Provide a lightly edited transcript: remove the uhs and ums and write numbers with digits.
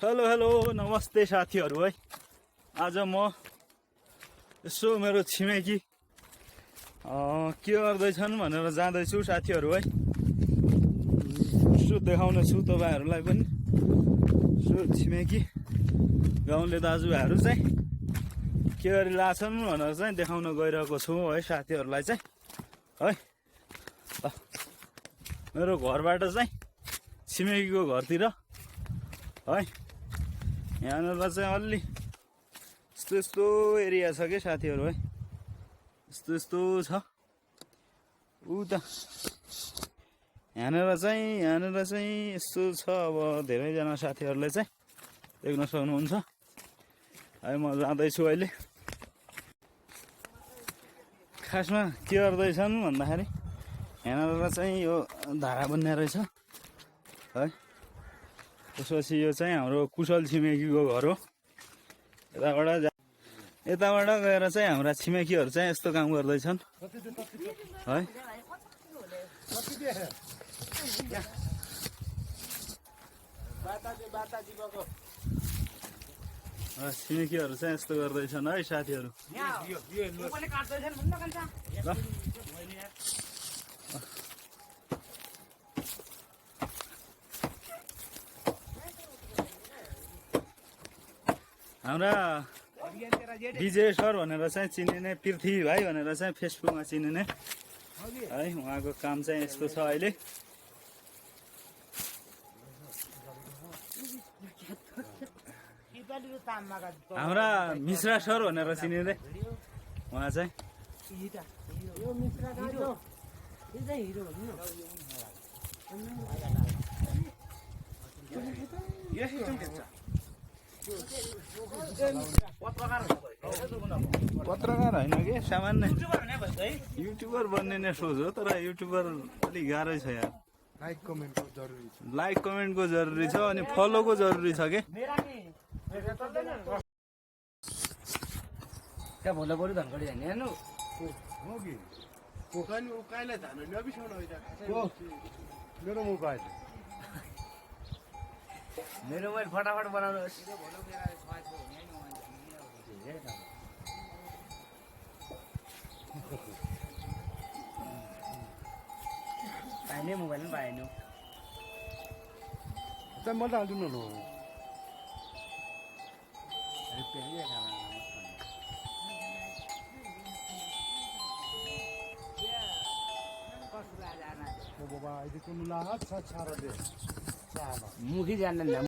Hello hello नमस्ते साथीहरू है। आज म यसो मेरो छिमेकी के गर्दैछन् भनेर जाँदैछु साथीहरू है। यसो देखाउने छु तपाईहरूलाई पनि। यसो छिमेकी गाउँले दाजुभाइहरू चाहिँ के गरिरहेछन् भनेर चाहिँ देखाउन गइरहेको छु है साथीहरूलाई चाहिँ है। मेरो घरबाट चाहिँ छिमेकीको घरतिर है, यहाँनिर चाहिँ अलि यस्तो एरिया छ के साथीहरू है। यस्तो छ उता यहाँनिर चाहिँ यस्तो छ। अब धेरैजना साथीहरूले चाहिँ देख्न सक्नुहुन्छ है। म जाँदैछु अहिले। खासमा के गर्दैछन् भन्दाखेरि यहाँनिर चाहिँ यो धारा बन्ने रहेछ है। त्यसपछि यो चाहिँ हाम्रो कुशल छिमेकीको घर हो। यताबाट गएर चाहिँ हाम्रा छिमेकीहरू चाहिँ यस्तो काम गर्दैछन् है। छिमेकीहरू चाहिँ यस्तो गर्दैछन् है साथीहरू। हाम्रा विजय सर भनेर चाहिँ चिनिने, पृथ्वी भाइ भनेर चाहिँ फेसबुकमा चिनिने है। उहाँको काम चाहिँ यस्तो छ अहिले। हाम्रा मिश्रा सर भनेर चिनिने उहाँ चाहिँ पत्रकार होइन कि सामान्य युट्युबर बन्ने सोच हो। तर युट्युबर अलिक गाह्रै छ यार। लाइक कमेन्टको जरुरी छ अनि फलोको जरुरी छ के। मेरो मोबाइल फटाफट बनाउनुहोस्। पाइने मोबाइल पनि पाएन। मजा आउँदैन न। बाबा अहिले कुन लाहत छ छारा दे मुखी जान्दैन।